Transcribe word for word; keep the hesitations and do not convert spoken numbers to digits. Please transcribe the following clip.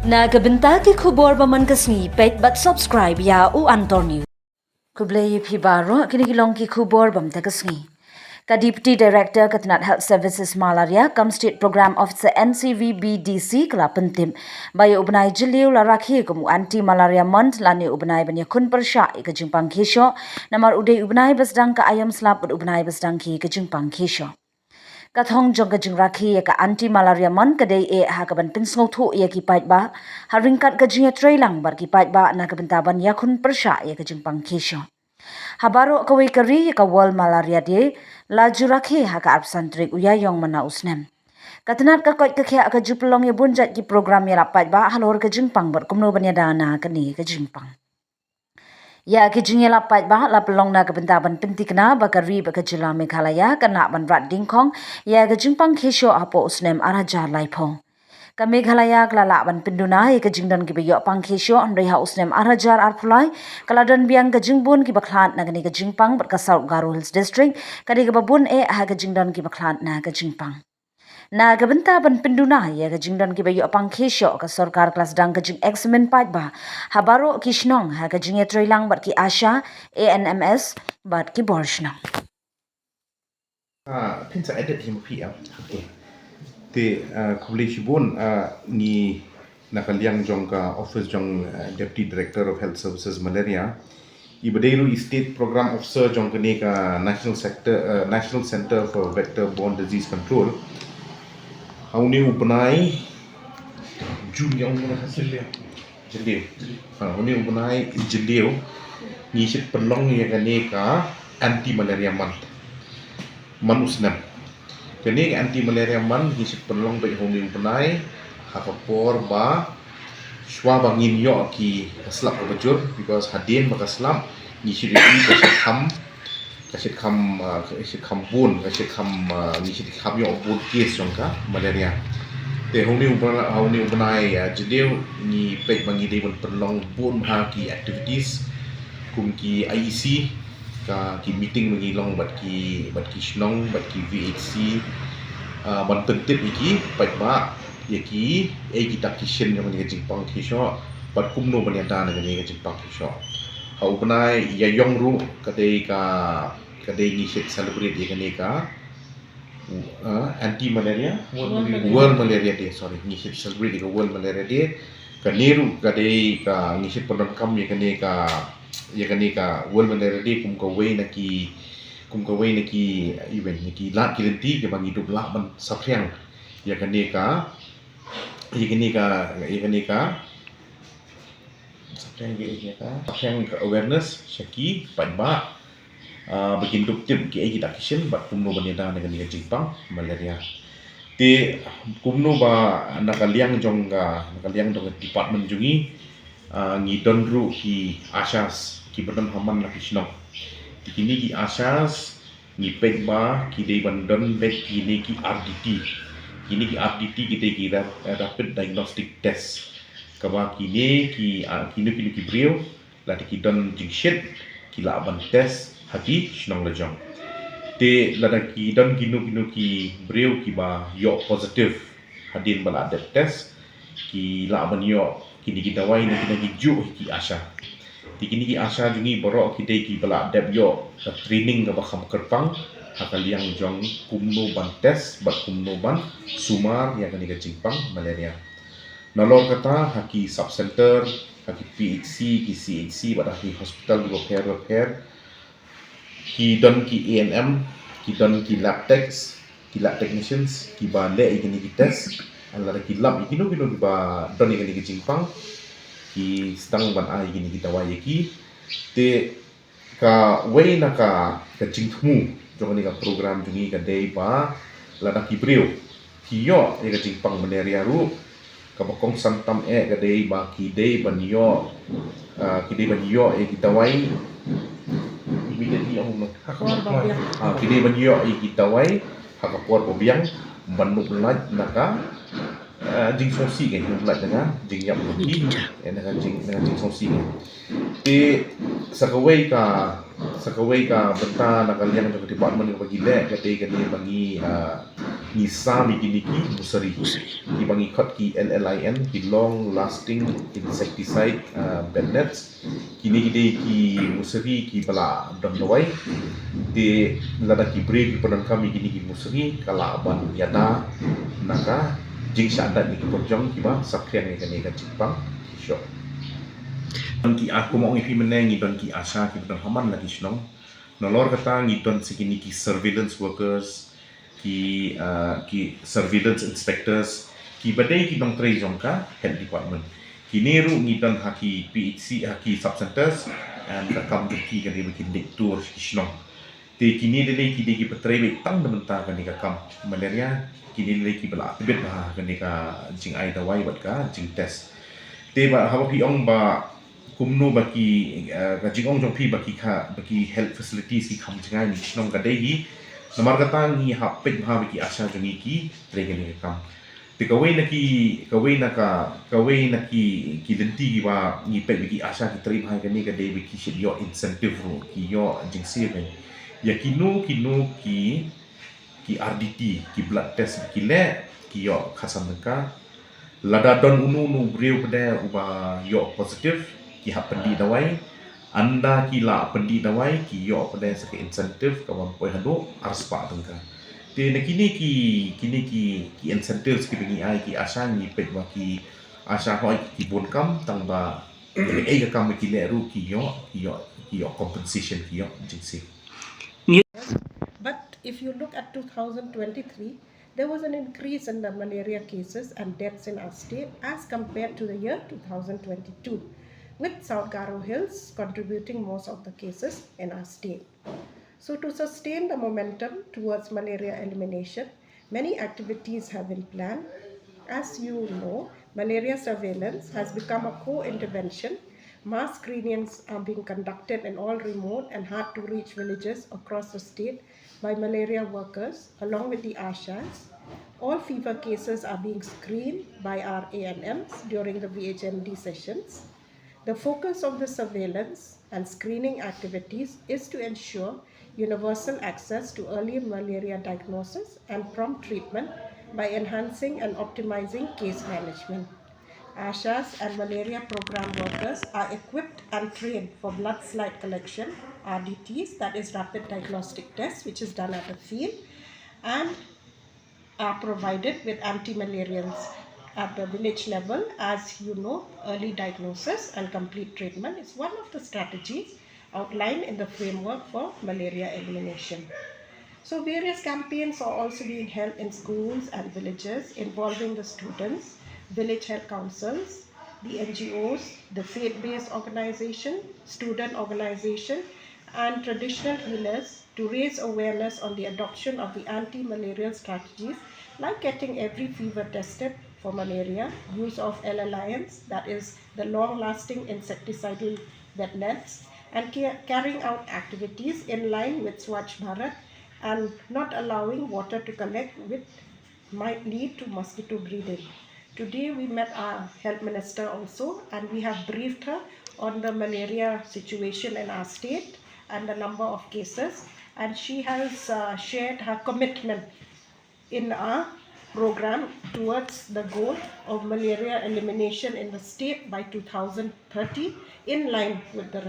Na ka bynta ki khubor ba man ka sngi, peit bad subscribe ïa U Antor News. Khublei ïa phi baroh, kine ki long ki khubor ba man ka sngi. Ka Deputy Director ka tnat Health Services Malaria, kam State Program Officer N C V B D C ka la pyntip ba ïa u bnai Jylliew la rakhe kum u Anti Malaria Month lane u bnai ban ïakhun pyrshah ïa ka jingpang khie shoh, namar u dei u bnai ba sdang ka aïom slap bad u bnai ba sdang khie ka jingpang khie shoh. Ka thong jong ka jingrakhe ïa ka Anti Malaria Month ka dei eh ha ka ban pynsngewthuh ïa ki paidbah ha ryngkat ka jingïatreilang bad ki paidbah na ka bynta ban ïakhun pyrshah ïa ka jingpang khie shoh. Ha baroh kawei ka ri, ïa ka World Malaria Day la ju rakhe ha ka arphew san tarik u Ïaïong mynta u snem. Ka tnat ka koit ka khiah ka ju pynlong ïa bun jait ki program ïalap paidbah halor ka jingpang bad kumno ban ïada na kane ka jingpang. Ïa ki jingïalap paidbah la pynlong na ka bynta ban pynthikna ba ka ri bad ka jylla Meghalaya kan lah ban rat dyngkhong ïa ka jingpang khie shoh hapoh u snem ar hajar laiphew. Ka Meghalaya ka la lah ban pynduna ïa ka jingdon kiba ïoh pang khie shoh, hynrei ha u snem ar hajar arphew lai ka la don biang ka jingbun kiba khlad na kane ka jingpang, bad ka South Garo Hills District ka dei kaba bun eh ha ka jingdon kiba khlad na ka jingpang. Na ka bynta ban pynduna ïa ka jingdon kiba ïoh pang khie shoh, ka sorkar ka la sdang ka jingexamine paidbah ha baroh ki shnong ha ka jingïatreilang bad ki ASHA, A N M S bad ki bor shnong. Ah, phin sa edit hi ma phi, ah. Okay. Te, ah, khublei shibun, ah, ngi na ka liang jong ka office jong, ah, Deputy Director of Health Services Malaria, i ba dei ruh i State Program Officer jong kane ka National Sector, ah, National Center for Vector Borne Disease Control. Ha une u bnai June, ïa une u bnai Jylliew. Ha une u bnai Jylliew ngi shait pynlong ïa kane ka Anti Malaria Month man u snem. Kane ka Anti Malaria Month ngi shait pynlong beit ha une u bnai ha ka por ba shwa ba ngin ïoh ki ka slap kaba jur, because hadien ba ka slap ngi shait ïoh ka shait kham ka shait kham, ah, ka shait kham bun, ka shait kham, ah, ngi shait kham ïoh bun case jong ka malaria. Te ha une u bnai, ha une u bnai, ah, Jylliew ngi peit ba ngi dei ban pynlong bun ha ki activities kum ki I E C, ka ki meeting ba ngi long bad ki, bad ki shnong, bad ki V H C, ah, ban pyntip ïa ki paidbah ïa ki, eh, kita ki shin jong kane ka jingpang khie shoh bad kumno ban ïada na kane ka jingpang khie shoh. Ha u bnai Ïaïong ruh ka dei ka ka dei ngi shait celebrate ïa kane ka, uh, Anti Malaria, World Malaria Day. World Malaria Day, sorry, ngi shait celebrate ïa ka World Malaria Day. Kane ruh ka dei ka ngi shait pyndonkam ïa kane ka, ïa kane ka World Malaria Day kum kawei na ki, kum kawei na ki event, na ki lad ki lynti kiba ngi dup lah ban saphriang ïa kane ka, ïa kane ka, ïa kane ka saphriang, ïa kane ka saphriang ka awareness sha ki paidbah, ah, ba kin dup tip kiei kita ki shin bad kumno ban ïada na kane ka jingpang malaria. Te kumno ba na ka liang jong ka, na ka liang jong ka department jong ngi, ah, ngi don ruh ki ASHAs kiba don ha man la ki shnong. Te kine ki ASHAs ngi peit ba ki dei ban don beit kine ki R D T. Kine ki R D T ki dei ki rap-, rapid diagnostic test. Kaba kine ki, ah, kino kino ki briew lada ki don jingshit, ki lah ban test ha ki shnong la jong. Te lada ki don kino kino ki briew kiba ïoh positive hadien ba la dep test, ki lah ban ïoh kine ki dawai na kine ki juh ki ASHA. Te kine ki ASHA jong ngi baroh ki dei kiba la dep ïoh ka training kaba kham kyrpang ha ka liang jong kumno ban test bad kumno ban sumar ïa kane ka jingpang malaria. Nalor kata ha ki sub center, ha ki P H C, ki C H C bad ha ki hospital kiba pher bapher, ki don ki A N M, ki don ki lab techs, ki lab technicians kiba leh ïa kine ki test. Lada ki lap ïa kino kino kiba don ïa kine ki jingpang, ki sdang ban ai ïa kine ki dawai ïa ki. Te kawei na ka, ka jingthmu jong kane ka program jong ngi ka dei ba lada ki briew ki ïoh ïa ka jingpang malaria ruh, kaba kongsan tam eh ka dei ba ki dei ban ïoh, ah, ki dei ban ïoh ïa ki dawai immediately, ah, ki dei ban ïoh ïa ki dawai ha ka por ba biang ban nop lait na ka, ah, jingsngewsih, ka nop lait na ka jingïap jong ki, eh, na ka jing, na ka jingsngewsih. Te sa kawei ka Sa kawei ka bynta na ka liang jong ka department kaba ngi leh ka dei kane ba ngi, ah, ngi sam ïa kine ki musari. Kiba ngi khot ki L L I N, ki long lasting insecticide, ah, bed nets. Kine ki dei ki musari kiba la don dawai. Te lada ki briew ki pyndonkam ïa kine ki musari ka lah ban ïada na ka jingshah dait na ki por jong kiba saphriang ïa kane ka jingpang ki shoh. Don ki, ah, kumba ong ïa phi mynne, ngi don ki ASHA kiba don ha man la ki shnong. Nalor kata ngi don sa kine ki surveillance workers, ki, ah, ki surveillance inspectors, kiba dei ki nongtrei jong ka health department. Kine ruh ngi don ha ki P H C, ha ki sub centers, em, ka kam jong ki ka dei ba kin leit tour ki shnong. Te kine lei lei ki dei kiba trei beit tang na bynta kane ka kam malaria, kine lei lei kiba la tbit bha ha kane ka jingai dawai bad ka jingtest. Te ba haba phi ong ba kumno ba ki, eh, ka jingong jong phi ba ki kha, ba ki health facilities ki kham jngai na ki shnong, ka dei hi namar kata ngi hap peit bha ba ki ASHA jong ngi ki trei kane ka kam. Te kawei na ki, kawei na ka, kawei na ki, ki lynti kiba ngi peit ba ki ASHA ki trei bha ïa kane ka dei ba ki shait ïoh incentive ruh, ki ïoh jingsave ïa kino kino ki, ki R D T, ki blood test ba ki leh, ki ïoh khatsan tyngka. Lada don uno uno u briew pat de uba ïoh positive, ki hap pyndih dawai. Ynda ki la pyndih dawai, ki ïoh pat de sa ka incentive kaban poi haduh arspah tyngka. Te na kine ki, kine ki, ki incentives kiba ngi ai ki ASHA, ngi peit ba ki ASHA hooid ki bun kam, tang ba ei ka kam ba ki leh ruh ki ïoh, ki ïoh, ki ïoh compensation, ki ïoh jingsave. But if you look at two thousand twenty-three, there was an increase in the malaria cases and deaths in our state as compared to the year two thousand twenty-two, with South Garo Hills contributing most of the cases in our state. So, to sustain the momentum towards malaria elimination, many activities have been planned. As you know, malaria surveillance has become a core intervention. Mass screenings are being conducted in all remote and hard to reach villages across the state by malaria workers along with the ASHAs. All fever cases are being screened by our A N Ms during the V H M D sessions. The focus of the surveillance and screening activities is to ensure universal access to early malaria diagnosis and prompt treatment by enhancing and optimizing case management. ASHAs and malaria program workers are equipped and trained for blood slide collection, R D Ts, that is rapid diagnostic test, which is done at the field, and are provided with anti-malarials at the village level. As you know, early diagnosis and complete treatment is one of the strategies outlined in the framework for malaria elimination. So various campaigns are also being held in schools and villages involving the students, village health councils, the N G Os, the faith-based organization, student organization, and traditional healers to raise awareness on the adoption of the anti-malarial strategies like getting every fever tested for malaria, use of L L I Ns, that is the long-lasting insecticidal bed nets, and ca-, carrying out activities in line with Swachh Bharat and not allowing water to collect, which might lead to mosquito breeding. Today we met our health minister also, and we have briefed her on the malaria situation in our state and the number of cases, and she has, uh, shared her commitment in our program towards the goal of malaria elimination in the state by two thousand thirty, in line with the